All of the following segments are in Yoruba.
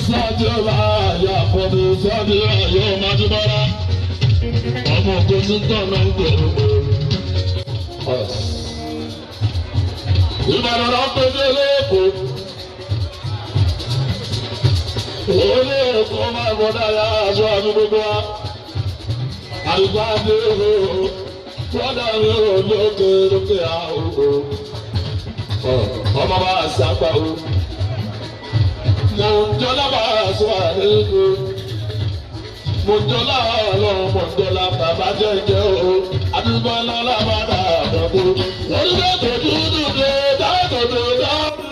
Oríṣàjọba àyà àkọ́bí Fẹ́dúrà yóò máa dúbọ́lá. Ọmọ ògùn tí ń tọ̀nà ń gbòòrò. Ìbàdàn náà pé ní olóòkú. Olóòkú máa bọ̀ dára aṣọ àmì gbogbo wa. Àdùgbò àti òhò. Bọ́dà mi ò lókè lókè àhòhò. Ọmọ bá a sápá o. Mo ń jọlá bá a sọ àlékún. Mo ń jọlá ọlọ́run, mo ń jọlá bàbá jẹ́jẹ́ o. Àdúgbò ńlá bá dà àdàbò. Orílẹ̀ èdè dúdú dé dáàbò dáàbò.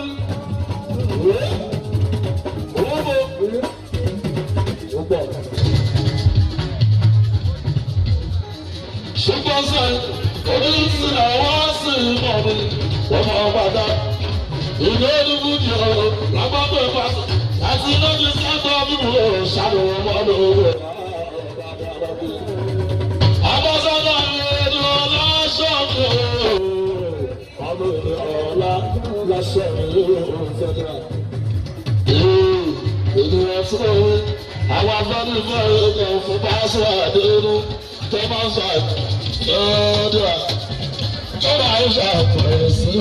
Ṣùgbọ́n sẹ́yìn, oníṣìí làwọn sì mọ̀ mi, wọ́n máa padà. Ìlú olúbùdí o, lágbàdo ìfàsọ, àti lójú sẹ́ńtọ̀ mímu o, ṣàlùwọ̀n ọmọdé owó. Abọ́sọ́dọ̀ ìlú ọlọ́ṣọ́ mi o, ọmọ ìlú ọlá lọ́ṣọ́ mi o, fẹ́dúrà. Ìlú ẹ̀fọ́ àwọn afẹ́nifẹ́re kan fún pásọ̀ àdéhùn tó máa ń sọ àdúrà tó máa ń ṣàpẹẹrẹ sí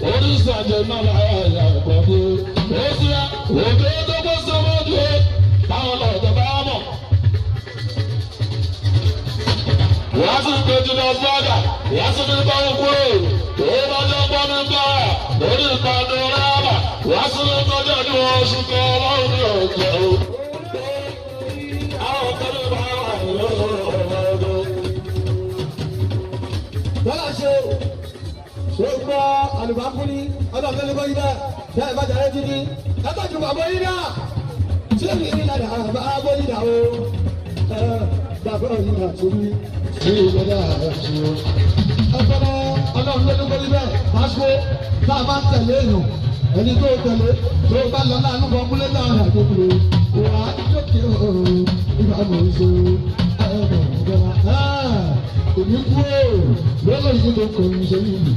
Oríṣiríṣi náà láyà ìyàgbọ́ ó sì yá òkè tó kó sọ́mọ́jú táwọn ọ̀dọ́ bá mọ̀. Wọ́n sì gbé jùlọ sọ́dà, wọ́n sì ní bá wọn kúrò. Tó bá jẹ́ gbọ́ ní gbà lórí ìpàdé rábà, wọ́n sì ní kọjá ní oṣù kan ọlọ́run ní ọ̀jẹ̀ o. Àwọn kan ní bá wà lọ́wọ́ ọ̀dọ́. Bọ́lá ṣe ṣe gbọ́ àlùbákúní ọlọ́run ló ní kọ́ yí bẹ́ẹ̀ bẹ́ẹ̀ bá jàre títí látọ̀jú bàbá yín náà ṣé mi ní ìlànà bàbá yín náà o bàbá yín náà tó ní ṣé ìlànà ṣe o. Ẹgbẹ́rẹ́ ọlọ́run ló ní kọ́ yí bẹ́ẹ̀ pásítọ̀ tá a bá ń tẹ̀lé èèyàn ẹni tó tẹ̀lé tó bá lọ láàánú bọ́ kúlé náà rà tó kúrò wà á jókè ooo ìbámu ṣe ẹ̀rọ ìjọba èmi kúrò lọ́lọ́ yìí tó kọ̀ ní ṣe yìí.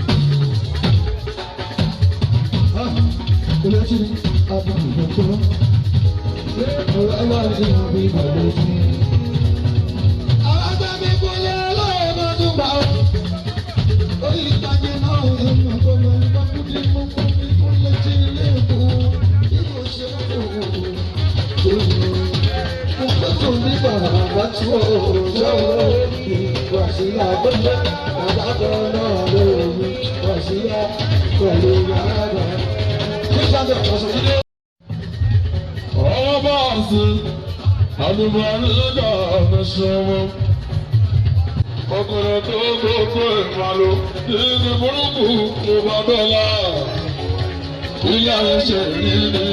Olóṣèlú àbúrò tó ọ̀rọ̀ ẹlọ́rin àbí ìbàlẹ̀ sí. Àwọn agbẹ́bí kúnlẹ̀ ọlọ́run máa tún gbà ó. Orí ìtàgé náà èèyàn tó máa ń bá kúndé mú kúndé kúnlẹ̀ tí ilé ìkó bí mo ṣe ń wò ó. Mo pẹ́ tó ní bàbá tí ó ṣọ́ọ́ wàsílà gbọ́dọ̀ bàbá kan náà lórí wàsílà pẹ̀lú bàbá. Ọwọ́ bọ́ọ̀sì, àdùbọ̀nìjà mi ṣọwọ́. Ọkùnrin tó gbogbo ìmàlò, ìdí burúkú kò bá dọ́là. Ilé ayé ṣe rí ni.